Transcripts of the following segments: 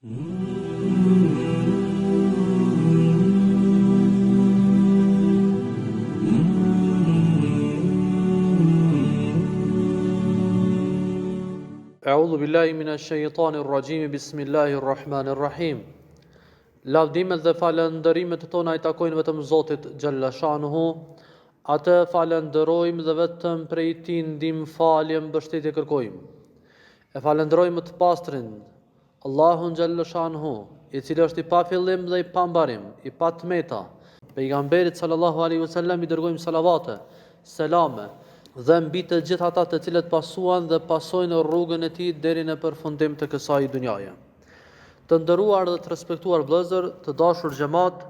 Eudhu billahi mine shejtani rraxhimi, bismillahi rrahmani rrahim. Lavdimet dhe falënderimet tona i takojnë vetëm Zotit xhalla shanuhu. Atë falënderojmë dhe vetëm prej tij ndihmë falje mbështetje kërkojmë. E falënderojmë të pastrin, Allahun xhalla shanuhu, i cili është i pa fillim dhe i pa mbarim, i pa të meta. Pejgamberit sallallahu alaihi wasallam i dërgojmë salavate, selame dhe mbi të gjithë ata të cilët pasuan dhe pasojnë rrugën e tij deri në përfundim të kësaj dynjaje. Të nderuar dhe të respektuar vëllezër, të dashur xhemat,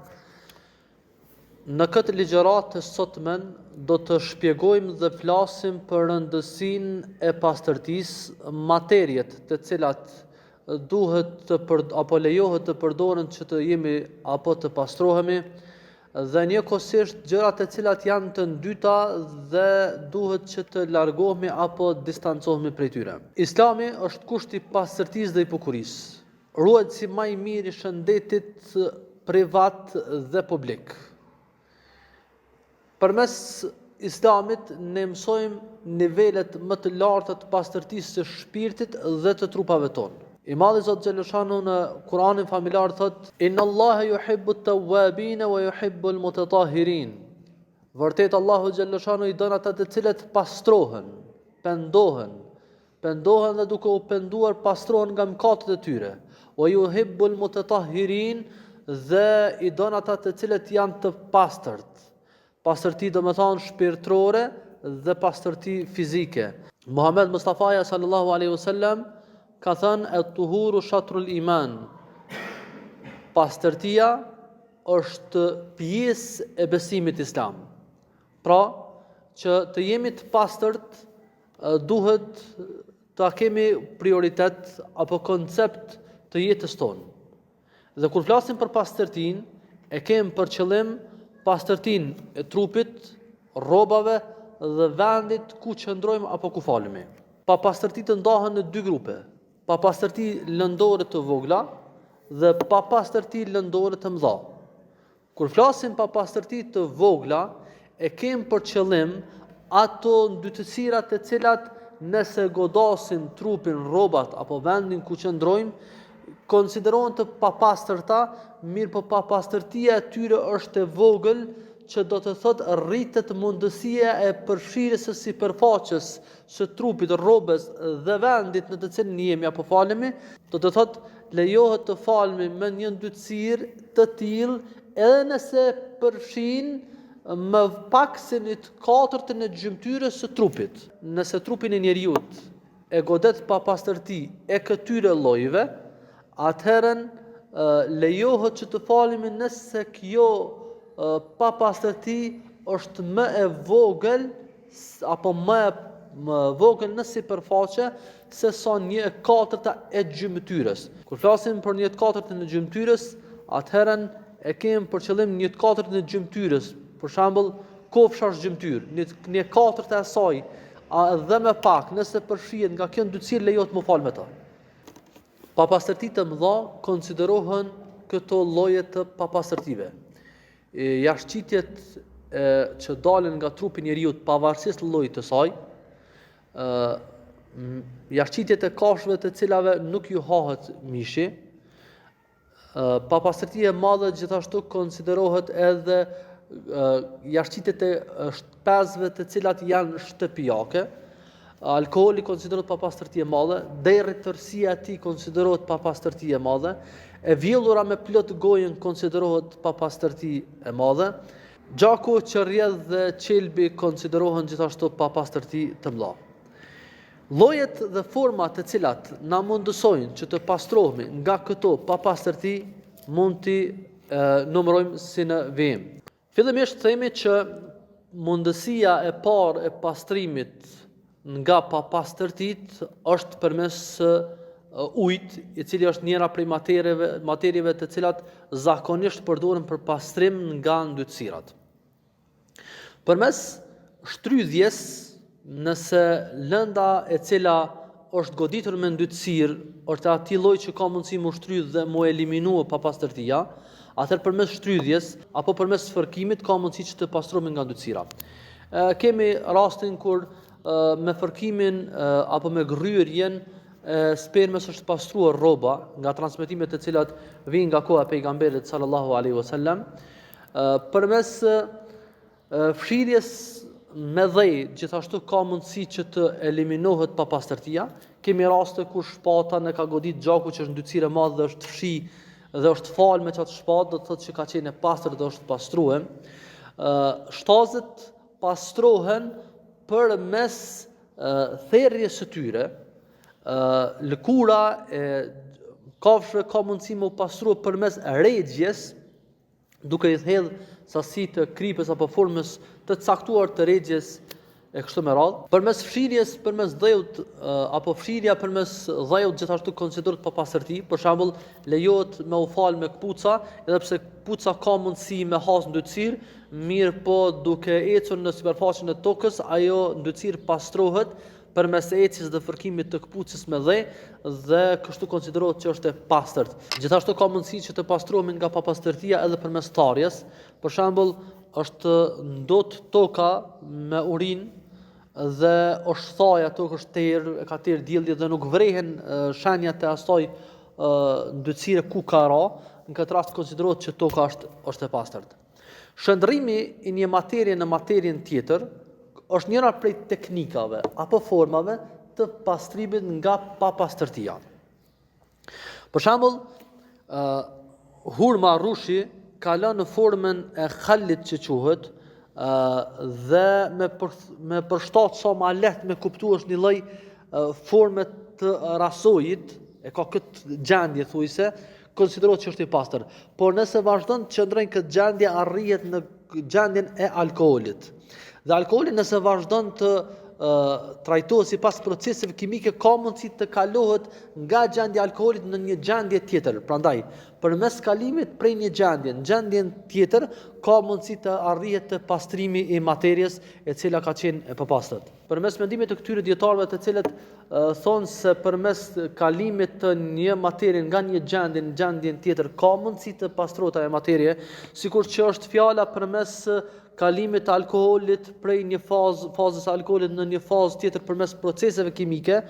në këtë ligjëratë të sotmen do të shpjegojmë dhe flasim për rëndësinë e pastërtisë, materiet të cilat duhet të për, apo lejohet të përdoren që të jemi apo të pastrohemi dhe njëkohësisht gjërat të cilat janë të ndyta dhe duhet që të largohemi apo distancohemi prej tyre. Islami është kusht i pastërtisë dhe i bukurisë. Ruajtësi ma i mirë i shëndetit privat dhe publik. Përmes Islamit ne mësojmë nivelet më të larta të pastërtisë së shpirtit dhe të trupave tonë. I madhi Zot xhelleshanuhu në Kur'anin familjar thotë: Inna Allaha yuhibbu at-tawwabin wa yuhibbu al-mutatahhirin. Vërtet Allahu xhelleshanuhu i don ata të cilët pastrohen, pendohen, pendohen dhe duke u penduar pastrohen nga mëkatet e tyre. Wa yuhibbul mutatahhirin dhe i don ata të cilët janë të pastërt. Pastërti domethanë shpirtërore dhe pastërti fizike. Muhammed Mustafaja sallallahu alaihi wasallam ka thënë et tuhuru shatrul iman. Pastërtia është pjesë e besimit islam. Pra, që të jemi të pastërt duhet ta kemi prioritet apo koncept të jetës tonë. Dhe kur flasim për pastërtinë, e kem për qëllim pastërtinë e trupit, rrobave dhe vendit ku qëndrojmë apo ku falemi. Papastërtitë ndahen në dy grupe, papastërti lëndore të vogla dhe papastërti lëndore të mëdha. Kur flasim papastërti të vogla, e kem për qëllim ato ndytësira të cilat nëse godasin trupin, rrobat apo vendin ku qëndrojmë, konsiderohen të papastërta, mirëpo papastërtia e tyre është e vogël, që do të thotë rritet mundësia e përfshirjes së sipërfaqes së trupit, rrobës dhe vendit në të cilin jemi apo falemi, do të thotë lejohet të falemi me një ndytësirë të tillë edhe nëse përfshin më pak se një të katërtën e gjymtyrës së trupit. Nëse trupin e njeriut e godet papastërti e këtyre llojeve, atëherën lejohet që të falemi nëse kjo papastërti është më e vogël apo më e më vogël në sipërfaqe se sa një e katërta e gjymtyrës. Kur flasim për një të katërtën e gjymtyrës, atëherën e kemi për qëllim një të katërtën e gjymtyrës. Për shembull, kofsha është gjymtyrë, një, një katërta e saj, a dhe më pak, nëse përfshihet nga kjo ndytësirë lejohet me u fal me të. Papastërti të mëdha konsiderohen këto lloje të papastërtive. Jashtëqitjet e, që dalin nga trupi i njeriut pavarësisht llojit të saj, ë jashtëqitjet e kafshëve të cilave nuk ju hahet mishi, ë papastërti e madhe gjithashtu konsiderohet edhe jashtëqitjet e shpezëve të cilat janë shtëpiake, Alkooli konsiderohet papastërti e madhe, derri tërësia e tij konsiderohet papastërti e madhe, e vjellura me plot gojën konsiderohet papastërti e madhe, gjaku që rrjedh dhe qelbi konsiderohen gjithashtu papastërti të mëdha. Llojet dhe format të cilat na mundësojnë që të pastrohemi nga këto papastërti mund t'i numërojmë si në vijim. Fillimisht themi që mundësia e parë e pastrimit nga papastërtitë është përmes ujit, i cili është njëra prej materieve, materieve të cilat zakonisht përdoren për pastrim nga ndytësirat. Përmes shtrydhjes, nëse lënda e cila është goditur me ndytësirë, është e atij lloji që ka mundësi m'u shtrydh dhe m'u eliminua papastërtia, atëherë përmes shtrydhjes apo përmes fërkimit ka mundësi që të pastrohemi nga ndytësira. Kemi rastin kur me fërkimin apo me gërryerjen e spermës është pastruar rroba nga transmetimet të cilat vijnë nga koha e pejgamberit sallallahu alaihi wasallam. Përmes Fshirjes me dhe gjithashtu ka mundësi që të eliminohet papastërtia. Kemi raste kur shpata na ka godit gjaku që është ndytësirë e madhe dhe është fshi dhe është fal me qatë shpatë, do të thotë që ka qenë e pastër dhe është pastrue. Shtazët pastrohen përmes therrjes së tyre, lëkura e kafshëve ka mundësi me u pastrua përmes regjjes, duke i hedh sasi të kripës apo formës të caktuar të regjjes e kështu me radhë. Përmes fshirjes përmes dheut apo fshirja përmes dheut gjithashtu konsiderohet papastërti, për shembull, lejohet me u fal me këpuca, edhe pse këpuca ka mundësi me has ndytësirë, mirëpo duke ecur në sipërfaqen e tokës, ajo ndytësirë pastrohet përmes ecjes dhe fërkimit të këpucës me dhe dhe kështu konsiderohet që është e pastërt. Gjithashtu ka mundësi që të pastrohemi nga papastërtia edhe përmes tharjes. Për shembull, është ndot toka me urinë dhe është thaj ajo tokë është ter, e ka ter dielli dhe nuk vrehen shenjat e asaj ndytësire ku ka ra, në këtë rast konsiderohet që toka është është e pastërt. Shndërrimi i një materie në materien tjetër është njëra prej teknikave apo formave të pastrimit nga papastërtia. Për shembull, ë hurma rrushi kalon në formën e khallit që quhet, ë dhe me për, me përshtat sa ma lehtë me kuptu është një lloj forme të rasojit, e ka këtë gjendje thuajse, konsiderohet që është i pastër. Por nëse vazhdon të qëndrojë në këtë gjendje arrihet në gjendjen e alkoolit. Dhe alkooli nëse vazhdon të trajtohet sipas proceseve kimike ka mundësi të kalohet nga gjendja e alkoolit në një gjendje tjetër. Prandaj, përmes kalimit prej një gjendje në gjendjen tjetër ka mundësi të arrihet te pastrimi i materies e cila ka qenë e papastërt. Përmes mendimit të këtyre dijetarëve të cilët thonë se përmes kalimit të një materie nga një gjendje në gjendjen tjetër ka mundësi të pastrohet ajo materie, sikur që është fjala përmes kalimit të alkoolit prej një fazë fazës së alkoolit në një fazë tjetër përmes proceseve kimike,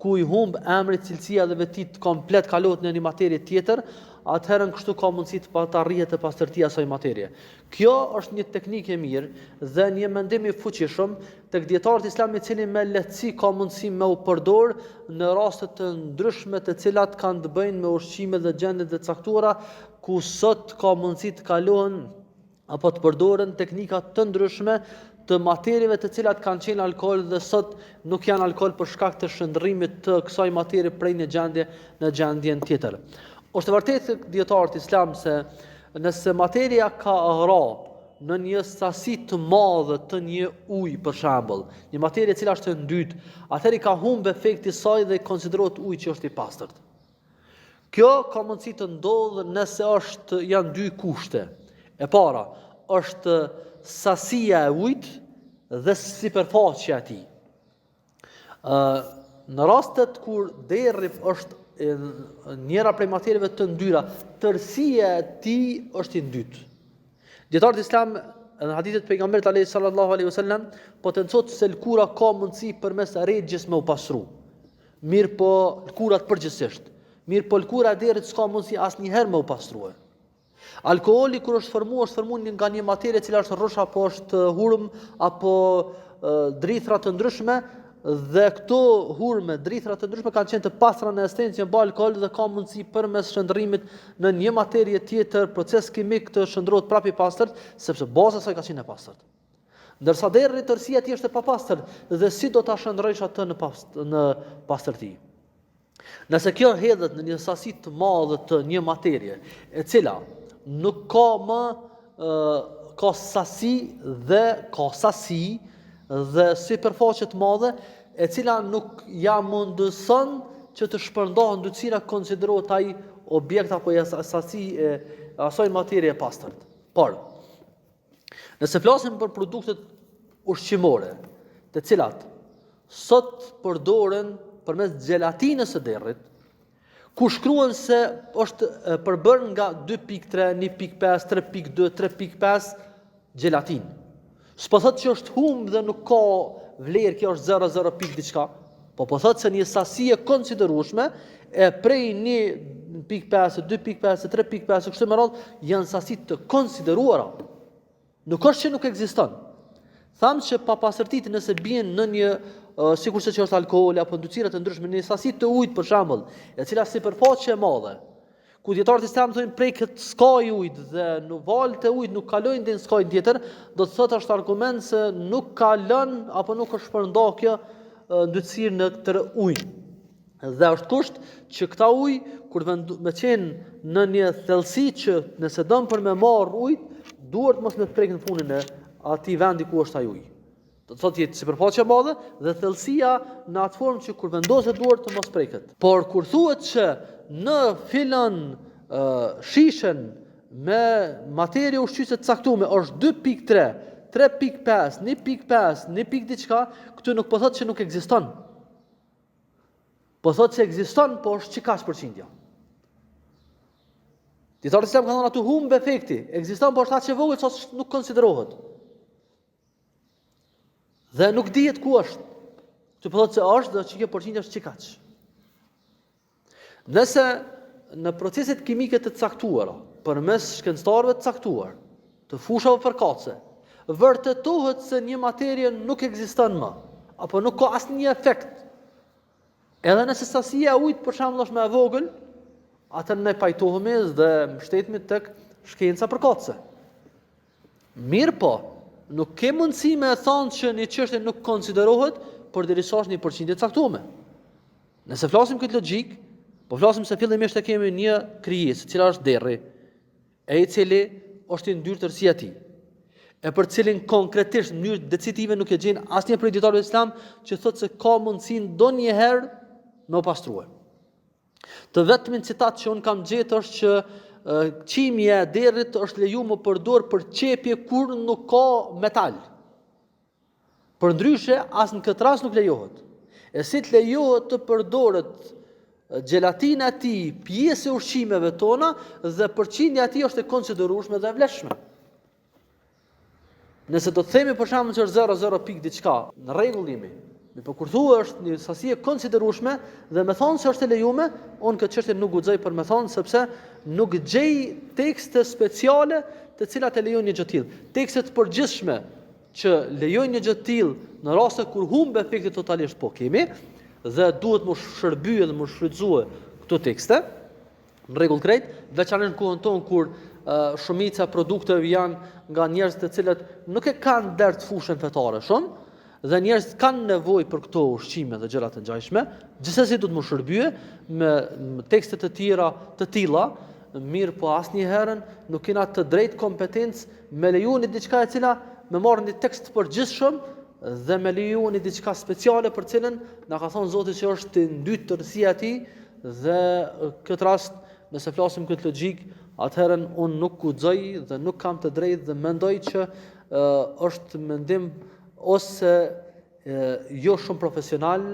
ku i humb emri, cilësia dhe vetitë komplet kalohet në një materie tjetër, atëherë kështu ka mundësi të të arrihet te pastërtia e asaj materie. Kjo është një teknikë e mirë dhe një mendim i fuqishëm tek dijetarët islam i cili me lehtësi ka mundësi me u përdor në raste të ndryshme të cilat kanë të bëjnë me ushqime dhe gjendje të caktuara ku sot ka mundësi të kalohen apo të përdoren teknika të ndryshme të materieve të cilat kanë qenë alkool dhe sot nuk janë alkool për shkak të shndërrimit të kësaj materie prej një gjendje në gjendjen tjetër. Është e vërtetë tek dijetarët islam se nëse materia ka ra në një sasi të madhe të një ujë për shembull, një materie e cila është e ndytë, atëherë i ka humb efekti i saj dhe konsiderohet ujë që është i pastërt. Kjo ka mundësi të ndodhë nëse është janë dy kushte. E para, është sasia e ujit dhe sipërfaqja e tij. Ë në rastet kur derri është njëra prej materieve të ndyra, tërësia e tij është i ndytë. Dijetarët islam në hadithet e pejgamberit alayhi sallallahu alaihi wasallam potencohet se lëkura ka mundësi përmes regjjes me u pastru. Mirëpo lëkurat përgjithsisht. Mirëpo lëkura e derrit s'ka mundësi asnjëherë me u pastrue. Alkooli kur është formu, është formu një nga një materie e cila është rrush apo është hurmë apo drithra të ndryshme dhe këto hurme, drithra të ndryshme kanë qenë të pastra në esencë, janë bërë alkool dhe ka mundësi përmes shndërrimit në një materie tjetër, proces kimik të shndërrohet prapë i pastërt, sepse baza e saj ka qenë e pastërt. Ndërsa derri tërësia e tij është e papastër dhe si do ta shndërrojsh atë në past, në pastërti. Nëse kjo hedhet në një sasi të madhe të një materie, e cila nuk ka më ë ka sasi dhe ka sasi dhe sipërfaqe të madhe, e cila nuk ja mundëson që të shpërndahet ndytësira konsiderohet ai objekt apo sasi e asaj materie e pastërt. Por, Nëse flasim për produktet ushqimore, të cilat sot përdoren përmes xhelatinës së derrit, ku shkruan se është përbërë nga 2.3, 1.5, 3.2, 3.5 xhelatinë. S'po thotë që është humb dhe nuk ka vlerë, kjo është 0.0 pikë diçka, po po thotë se një sasi e konsiderueshme e prej 1.5, 2.5, 3.5 kështu me radhë janë sasi të konsideruara. Nuk është që nuk ekziston. Thamë që papastërtitë nëse bien në një sikurse që është alkooli apo ndytësira të ndryshme në një sasi të ujit për shembull, e cila sipërfaqe e madhe, ku dijetarët islam thonë preket skaji i ujit dhe në valët e ujit nuk kalojnë deri në skajin tjetër, do të thotë është argument se nuk kalon apo nuk është shpërnda kjo ndytësirë në tërë ujin. Dhe është kusht që këta ujë, kur vendu, me qenë në një thellësi që nëse don për me marrë ujë, duart mos me të prek në fundin e atij vendi ku është ai ujë. Do të thotë jetë sipërfaqe e madhe dhe thellësia në atë formë që kur vendoset duart të mos preket. Por kur thuhet që në filan uh, shishen me materie ushqyese të caktuar është 2.3, 3.5, 1.5, 1. diçka, këtu nuk po thotë që nuk ekziston. Po thotë se ekziston, po është qikaq përqindja. Dijetarët islam kanë thënë aty humb efekti, ekziston, po është aq e vogël sa nuk konsiderohet. Dhe nuk dihet ku është. Këtu po thotë se është dhe që kjo përqindje është qikaq. Nëse në proceset kimike të caktuara, përmes shkencëtarëve të caktuar, të fushave përkatëse, vërtetohet se një materie nuk ekziston më, apo nuk ka asnjë efekt, edhe nëse sasia e ujit për shembull është më e vogël, atëherë ne pajtohemi dhe mbështetemi tek shkenca përkatëse. Mirëpo, nuk ke mundësi me e thonë që një çështje nuk konsiderohet përderisa është një përqindje e caktuar. Nëse flasim këtë logjikë, po flasim se fillimisht e kemi një krijesë, e cila është derri, e i cili është i ndyrë tërësia e tij, e për cilin konkretisht në mënyrë decidive nuk e gjen asnjë prej dijetarëve islam që thotë se ka mundësi ndonjëherë me u pastrue. Të vetmin citat që unë kam gjetë është që qimja e derrit është leju me përdor për qepje kur nuk ka metal. Përndryshe, as në këtë rast nuk lejohet. E si të lejohet të përdoret xhelatina e tij pjesë e ushqimeve tona dhe përqindja e tij është e konsiderueshme dhe e vlefshme. Nëse do të themi për shembull që është 0.0 pikë diçka, në rregull jemi. Mirëpo kur thua është një sasi e konsiderueshme dhe me thonë se është e lejume, unë këtë çështje nuk guxoj për me thonë sepse nuk gjej tekste speciale të cilat e lejojnë një gjë të tillë. Tekste të përgjithshme që lejojnë një gjë të tillë në raste kur humb efekti totalisht po kemi dhe duhet m'u shërby dhe m'u shfrytëzue këto tekste në rregull krejt, veçanërisht në kohën tonë kur uh, shumica e produkteve janë nga njerëz të cilët nuk e kanë dert fushën fetare shumë dhe njerëzit kanë nevojë për këto ushqime dhe gjëra të ngjashme, gjithsesi duhet m'u shërbye me, me tekste të tjera të tilla, mirëpo asnjëherë nuk kena të drejtë kompetencë Me leju një diçka e cila me marrë një tekst të përgjithshëm dhe me leju një diçka speciale për cilën na ka thonë Zoti që është e ndytë tërësia e tij dhe këtë rast nëse flasim këtë logjikë, atëherë unë nuk guxoj dhe nuk kam të drejtë dhe mendoj që është mendim ose jo shumë profesional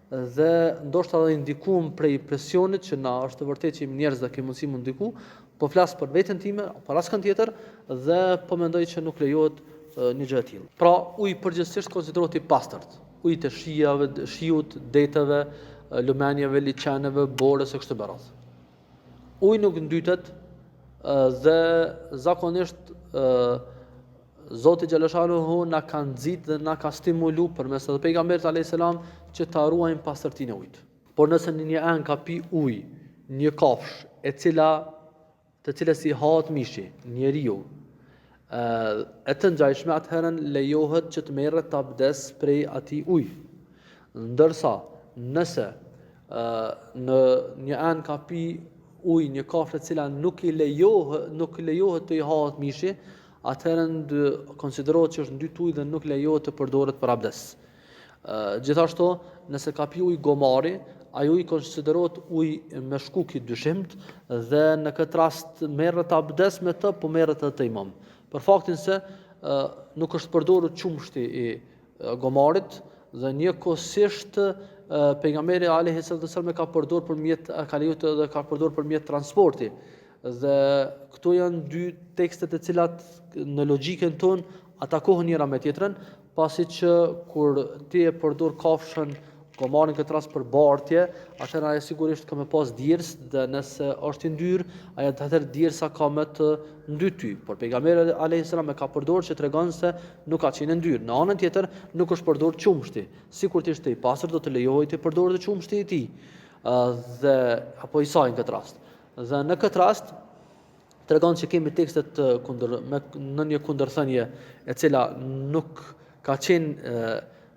dhe ndoshta edhe i ndikum prej presionit që na është e vërtetë që jemi njerëz dhe kemi mundësi m'u ndiku, po flas për veten time, për askënd tjetër dhe po mendoj që nuk lejohet një gjë e tillë. Pra, uji përgjithësisht konsiderohet i pastërt. Ujët e shijave, shiut, deteve, lumenjeve, liqeneve, borës e kështu me radhë. Uji nuk ndytet dhe zakonisht Zoti xhaleshanuhu na ka nxit dhe na ka stimulu përmes edhe pejgamberit alayhis salam që ta ruajmë pastërtinë e ujit. Por nëse në një enë ka pi ujë një kafshë e cila të cilës i hahet mishi, njeriu, e të ngjashme atëherën lejohet që të merret abdes prej atij uji. Ndërsa, nëse në një enë ka pi ujë një kafshë e cila nuk i lejohet, nuk lejohet të i hahet mishi, atëherë konsiderohet që është ndyt ujë dhe nuk lejohet të përdoret për abdes. Gjithashtu, nëse ka pi ujë gomari, ai ujë konsiderohet ujë meshkuk i dyshimt dhe në këtë rast merret abdes me të, po merret edhe tejemum. Për faktin se nuk është përdorur qumështi i gomarit dhe njëkohësisht pejgamberi alejhi salatu wasallam e ka përdor për mjet ka leju dhe ka përdor për mjet transporti. Dhe këto janë dy tekste të cilat në logjikën tonë atakohen njëra me tjetrën, pasi që kur ti e përdor kafshën gomarin këtë rast për bartje, atëherë ajo sigurisht ka me pas djersë dhe nëse është i ndyrë, ajo atëherë djersa ka me të ndyt ty. Por pejgamberi alejhi selam e ka përdor që tregon se nuk ka qenë ndyrë. Në anën tjetër nuk është përdor qumështi. Sikur të ishte i pastër do të lejohej të përdoret qumështi i tij dhe apo i saj në këtë rast. Dhe në këtë rast tregon që kemi tekste të kundër me në një kundërthënie e cila nuk ka qenë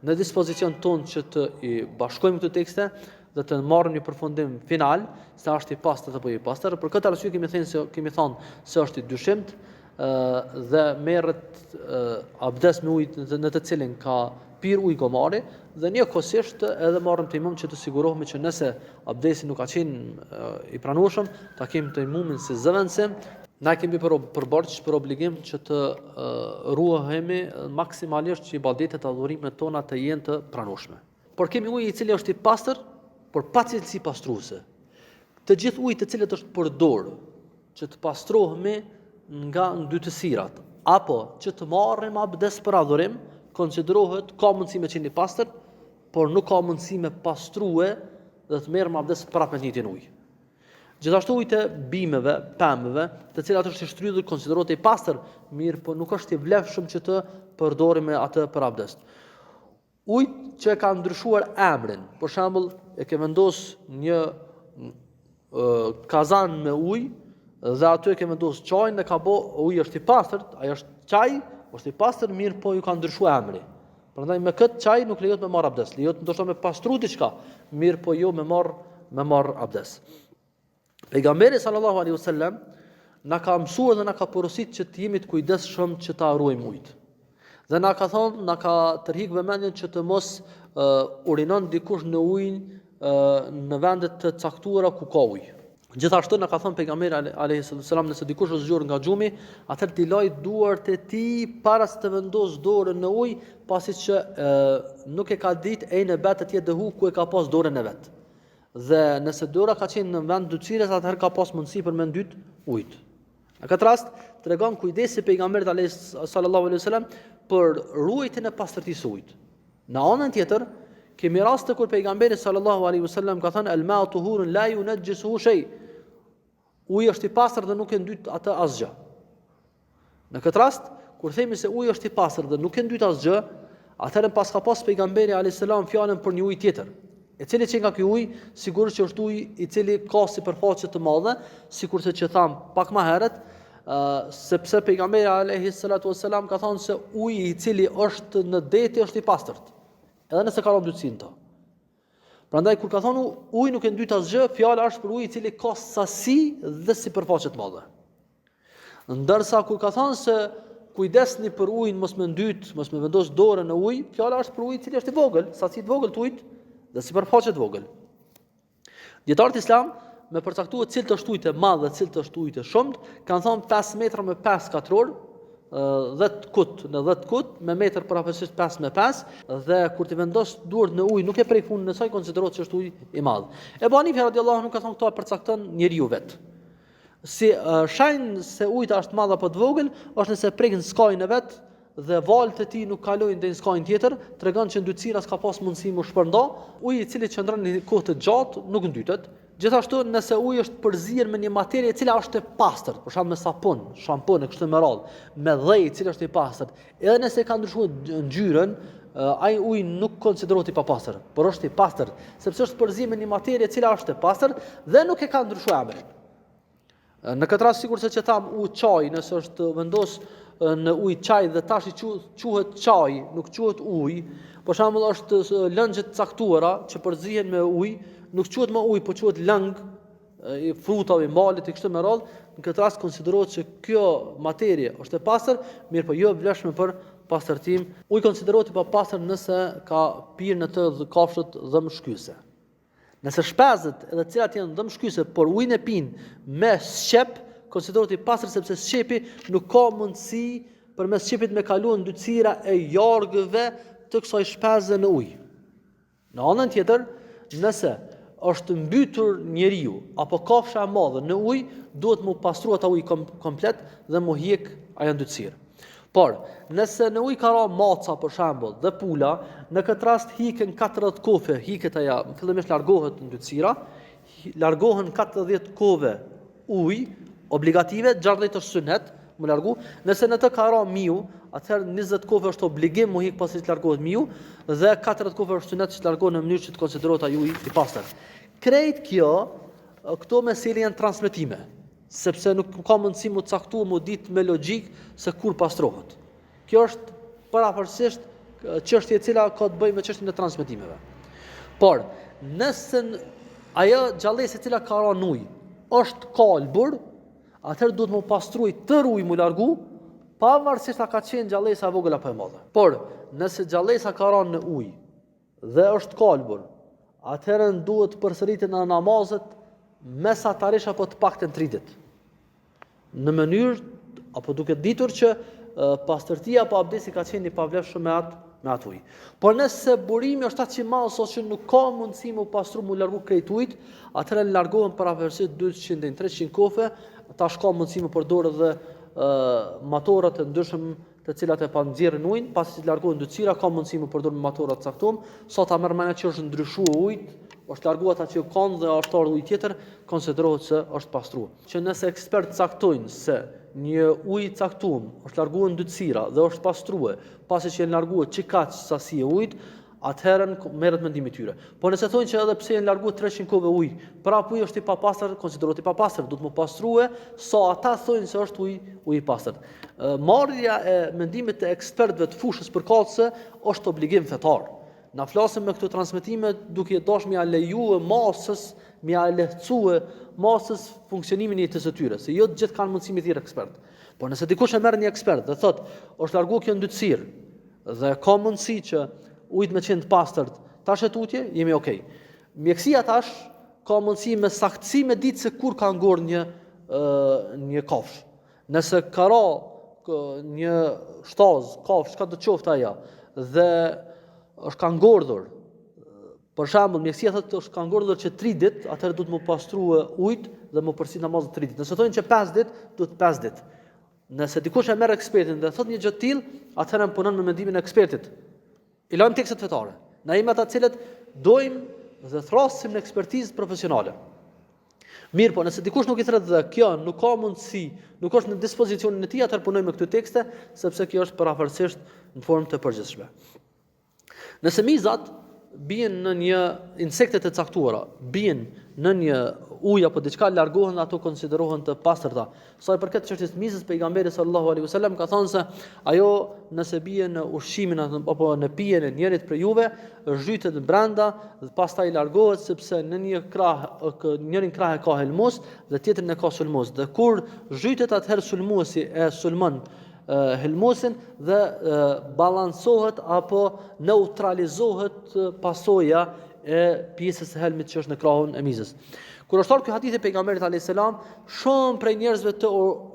në dispozicion tonë që të i bashkojmë këto tekste dhe të marrim një përfundim final se është i pastër apo jo i pastër. Për këtë arsye kemi thënë se kemi thënë se është i dyshimtë dhe merret abdes me ujë në të cilin ka pirë ujë gomari dhe njëkohësisht edhe marrim tejmum që të sigurohemi që nëse abdesi nuk ka qenë i pranueshëm, ta kemi tejmumin si zëvendësim. Na kemi për, për borxh, për obligim që të ruhemi maksimalisht që ibadetet adhurimet tona të jenë të pranueshme. Por kemi ujë i cili është i pastër, por pa cilësi pastruese. Të gjithë ujët të cilët është përdorur që të pastrohemi nga ndytësirat, apo që të marrim abdes për adhurim, konsiderohet ka mundësi me qenë i pastër, por nuk ka mundësi me pastrue dhe të merrem abdes prapë me të njëjtin ujë. Gjithashtu ujët e bimëve, pemëve, të cilat është i shtrydhur konsiderohet i pastër, mirëpo nuk është i vlefshëm që të përdorim atë për abdes. Ujë që e ka ndryshuar emrin, për shembull, e ke vendos një kazan me ujë dhe aty e ke vendos çajin dhe ka bo uji është i pastër, ai është çaj, është i pastër, mirëpo ju ka ndryshuar emri. Prandaj me këtë çaj nuk lejohet me marr abdes, lejohet ndoshta me pastru diçka, mirëpo jo me marr me marr abdes. Pejgamberi sallallahu alaihi wasallam na ka mësuar dhe na ka porosit që të jemi të kujdesshëm që ta ruajmë ujit. Dhe na ka thonë, na ka tërhik vëmendjen që të mos uh, urinon dikush në ujin uh, në vende të caktuara ku ka ujë. Gjithashtu na ka thënë pejgamberi alaihi sallam nëse dikush është zgjuar nga gjumi, atëherë t'i laj duart e tij para se të vendos dorën në ujë, pasi që e, nuk e ka ditë ejne betet jedehu ku e ka pas dorën e vet. Dhe nëse dora ka qenë në vend ndytësirës, atëherë ka pas mundësi për me ndyt ujt. Në këtë rast tregon kujdesi i pejgamberit alayhi sallallahu alaihi wasallam për ruajtjen e pastërtisë së ujit. Në anën tjetër, kemi raste kur pejgamberi sallallahu alaihi wasallam ka thënë el ma'u tuhurun la yunajjisuhu shay. Uji është i pastër dhe nuk e ndyt atë asgjë. Në këtë rast, kur themi se uji është i pastër dhe nuk e ndyt asgjë, atëherë paska pas pejgamberi alayhis salam fjalën për një ujë tjetër. E cili qenka ky ujë, sigurisht që është ujë i cili ka sipërfaqe të madhe, sikurse që tham pak më herët, ë sepse pejgamberi alayhis salatu wasalam ka thënë se uji i cili është në det është i pastërt. Edhe nëse ka rënë ndytësi në të. Prandaj kur ka thonë uji nuk e ndyt asgjë, fjala është për ujë i cili ka sasi dhe sipërfaqe të madhe. Ndërsa kur ka thënë se kujdesni për ujin mos me ndyt, mos me vendos dorën në ujë, fjala është për ujë i cili është i vogël, sasi të vogël të ujit dhe sipërfaqe të vogël. Dijetarët islam me përcaktuar cilët është ujë të madh dhe cilët është ujë të shumtë, kanë thënë 5 metra me 5 katror, 10 kut në 10 kut me metër përafërsisht 5 me 5 dhe kur ti vendos duart në ujë nuk e prek fundin e saj konsiderohet që është ujë i madh. Ebu Hanife radiallahu anhu ka thënë këto e përcakton njeriu vet. Si shenjë se ujit është madh apo të vogël, është nëse prek në skajin e vet dhe valët e tij nuk kalojnë deri në skajin tjetër, tregon që ndytësira s'ka pas mundësi mu shpërnda, uji i cili qëndron një kohë të gjatë nuk ndytet. Gjithashtu nëse uji është përzier me një materie e cila është e pastër, për shembull me sapun, shampon e kështu me radhë, me dhe i cili është i pastër, edhe nëse ka ndryshuar ngjyrën, ai ujë nuk konsiderohet i papastër, por është i pastër, sepse është përzier me një materie e cila është e pastër dhe nuk e ka ndryshuar emrin. Në këtë rast sikurse që tham u çaj, nëse është vendos në ujë çaj dhe tash i quhet çaj, nuk quhet ujë. Për shembull është lëngje të caktuara që përzihen me ujë, nuk quhet më ujë, po quhet lëng i frutave, i malit e kështu me radhë, në këtë rast konsiderohet që kjo materie është e pastër, mirëpo jo e vlefshme për pastërtim. Uji konsiderohet i papastër nëse ka pirë në të kafshët dhëmbshkyese. Nëse shpezët edhe të cilat janë dhëmbshkyese, por ujin e pinë me sqep, konsiderohet i pastër sepse sqepi nuk ka mundësi përmes sqepit me kalu ndytësira e jargëve të kësaj shpeze në ujë. Në anën tjetër, Nëse është mbytur njeriu apo kafsha e madhe në ujë, duhet mu pastru ata ujë kom, komplet dhe mu hjek ajo ndytësirë. Por, nëse në ujë ka ra maca për shembull dhe pula, në këtë rast hiken 40 kofe, hiket ajo, fillimisht largohet ndytësira, largohen 40 kove ujë, obligative, 60 është synet, mu largu, nëse në të ka ra miu, atëherë 20 kofe është obligim mu hik pasi të largohet miu, dhe 40 kofe është synet që të largohet në mënyrë që të konsiderohet ai ujë i pastër. Krejt kjo, këto mesele janë transmetime, sepse nuk ka mundësi mu caktu, mu ditë me logjikë se kur pastrohet. Kjo është përafërsisht çështje e cila ka të bëjë me çështjen e transmetimeve. Por, nëse ajo gjallesë e cila ka ra në ujë është kalbur, atëherë duhet mu pastru i tërë uji mu largu, pavarësisht a ka qenë gjallesa e vogël apo e madhe. Por, nëse gjallesa ka ra në ujë dhe është kalbur, atëherë duhet të përsëriten namazet mesatarisht apo të paktën 3 ditë. Në mënyrë apo duke ditur që pastërtia apo abdesi ka qenë i pavlefshëm me atë me atë ujë. Por nëse burimi është aq i madh sa që nuk ka mundësi mu pastru mu largu krejt ujt, atëherë largohen përafërsisht 200 deri 300 kofe, tash ka mundësi me përdorë edhe motorët e ndryshëm të cilat e pa nxjerrin ujin, pasi të largohen ndytësira, ka mundësi me përdorë motora të caktuar, sa ta merr mendja që është ndryshuar ujit, është larguar ata që kanë dhe është ardhur ujë tjetër, konsiderohet se është pastruar. Që nëse ekspertët caktojnë se një ujë i caktuar është larguar ndytësira dhe është pastruar, pasi që janë larguar qikaq sasi e ujit, atëherë merret mendimi i tyre. Po nëse thonë që edhe pse janë larguar 300 kove ujë, prapë uji është i papastër, konsiderohet i papastër, duhet mu pastrue sa ata thonë se është ujë ujë i pastër. Marrja e mendimit të ekspertëve të fushës përkatëse është obligim fetar. Na flasim me këto transmetime duke dashur me ia lejue masës, me ia lehtësue masës funksionimin e jetës së tyre, se jo të gjithë kanë mundësi me thirr ekspert. Por nëse dikush e merr një ekspert dhe thotë, është larguar kjo ndytësirë, Dhe ka mundësi që ujët me qenë të pastërt, tash e tutje, jemi okej. Mjekësia tash ka mundësi me saktësi me ditë se kur ka ngordh një, një kafshë. Nëse ka ra një shtazë, kafshë, çka do të qoftë ajo, dhe është ka ngordhur, për shembull, mjekësia thotë është ka ngordhur që 3 ditë, atëherë duhet mu pastrue ujt dhe mu përsërit namazet 3 ditë. Nëse thonë që 5 ditë, duhet 5 ditë. Nëse dikush e merr ekspertin dhe thotë një gjë të tillë, atëherë punon me mendimin e ekspertit. I lajmë tekstet fetare. Na jemi ata të cilët dojmë dhe thrasim në ekspertizë profesionale. Mirëpo, nëse dikush nuk i thret dhe kjo nuk ka mundësi, nuk është në dispozicionin e tij, atëherë punojmë me këto tekste, sepse kjo është përafërsisht në formë të përgjithshme. Nëse mizat bien në një insektet e caktuara, bien në një ujë apo diçka largohen dhe ato konsiderohen të pastërta. Sa i përket çështjes së mizës, pejgamberi sallallahu alaihi wasallam ka thënë se ajo nëse bie në ushqimin apo në pijen e njërit prej juve, zhytet brenda dhe pastaj largohet sepse në një krah njërin krah e ka helmues dhe tjetrin e ka sulmues. Dhe kur zhytet atëherë sulmuesi e sulmon helmuesin dhe balancohet apo neutralizohet pasoja e pjesës së helmit që është në krahun e mizës. Kur është ardhur ky hadith i pejgamberit alayhis salam, shumë prej njerëzve të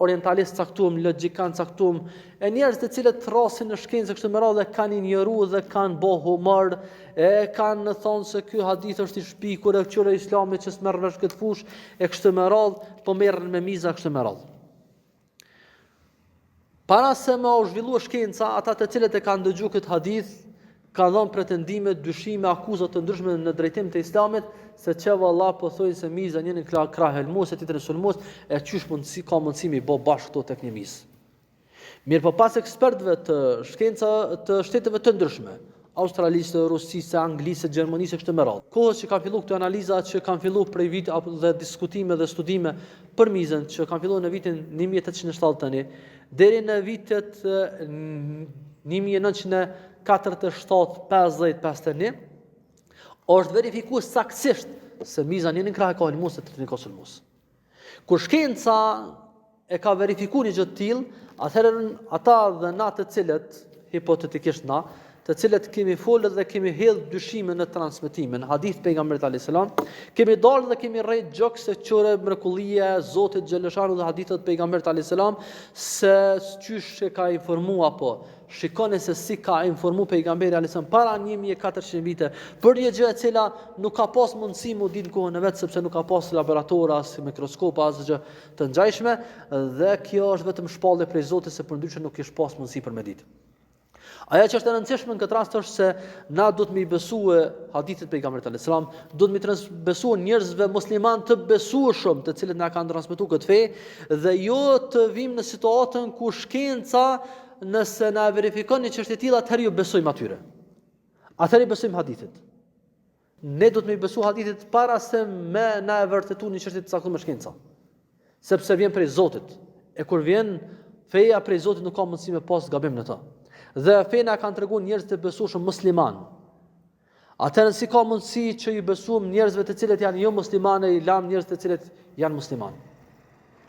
orientalistë caktuam, logjikanë caktuam, e njerëz të cilët thrasin në shkencë kështu me radhë kanë injoruar dhe kanë bo humor, e kanë thonë se ky hadith është i shpikur e këqyre islami që s'merr vesh këtë fushë e kështu me radhë, po merren me miza kështu me radhë. Para se me u zhvillu shkenca, ata të cilët e kanë dëgju këtë hadith, kanë dhënë pretendime, dyshime, akuza të ndryshme në drejtim të Islamit, se qe valla po thonë se miza njërin krah krah helmues e tjetrin sulmues, e qysh mundësi ka mundësi mi bë bashkë këto tek një mizë. Mirëpo pas ekspertëve të shkenca të shteteve të ndryshme, Australisë, Rusisë, Anglisë, Gjermanisë e kështu me radhë. Kohës që kanë filluar këto analiza që kanë filluar prej vit apo dhe diskutime dhe studime për mizën që kanë filluar në vitin 1871 deri në vitet 1947, 50, 51 është verifikuar saktësisht se miza njërin krah e ka helmues e tjetrin ka sulmues. Kur shkenca e ka verifikuar një gjë të tillë, atëherë ata dhe na të cilët hipotetikisht na, të cilët kemi folë dhe kemi hedh dyshime në transmetime, në hadith pejgamberit alayhis salam, kemi dalë dhe kemi rrejt gjoks se qyre mrekullia e Zotit xheleshanu dhe hadithet pejgamberit alayhis salam se qysh e ka informu apo shikoni se si ka informu pejgamberi alayhis salam para 1400 vite për një gjë e cila nuk ka pas mundësi mu ditë në kohën e vet sepse nuk ka pas laboratora as mikroskopa as gjë të ngjashme dhe kjo është vetëm shpallje prej Zotit se përndryshe nuk kish pas mundësi për me ditë. Ajo që është e rëndësishme në këtë rast është se na duhet me i besue hadithet pejgamberit alayhis salam, duhet me i besue njerëzve musliman të besueshëm, të cilët na kanë transmetuar këtë fe dhe jo të vim në situatën ku shkenca nëse na e verifikon një çështje të tillë, atëherë ju besojmë atyre. Atëherë i besojmë hadithit. Ne duhet me i besu hadithit para se me na e vërtetu një çështje të caktuar me shkenca. Sepse vjen prej Zotit. E kur vjen feja prej Zotit nuk ka mundësi me pas gabim në të. Dhe fenë na kanë treguar njerëz të besueshëm musliman. Atëherë si ka mundësi që i besuam njerëzve të cilët janë jo muslimanë e i lamë njerëz të cilët janë muslimanë.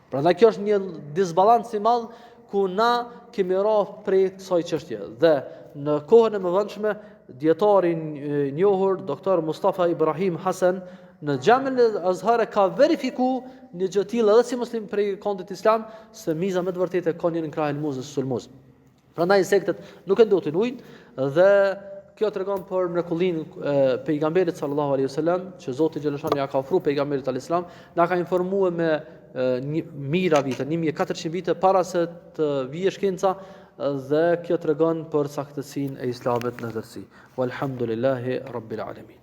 Prandaj kjo është një disbalancë i madh ku na kemi ra prej kësaj çështje dhe në kohën e mëvonshme dietari i njohur doktor Mustafa Ibrahim Hasan në Xhamia El Azhar e ka verifiku një gjë të tillë edhe si muslim prej kondit islam se miza me të vërtetë ka njërin krah helmues dhe sulmues. Prandaj insektet nuk e ndotin ujin dhe kjo tregon për mrekullinë e pejgamberit sallallahu alaihi wasallam që Zoti xheleshanuhu ja ka ofruar pejgamberit alaihi salam, na ka informuar me një mijëra vite, 1400 vite para se të vijë shkenca dhe kjo tregon për saktësinë e Islamit në tërësi. Walhamdulillahi rabbil alamin.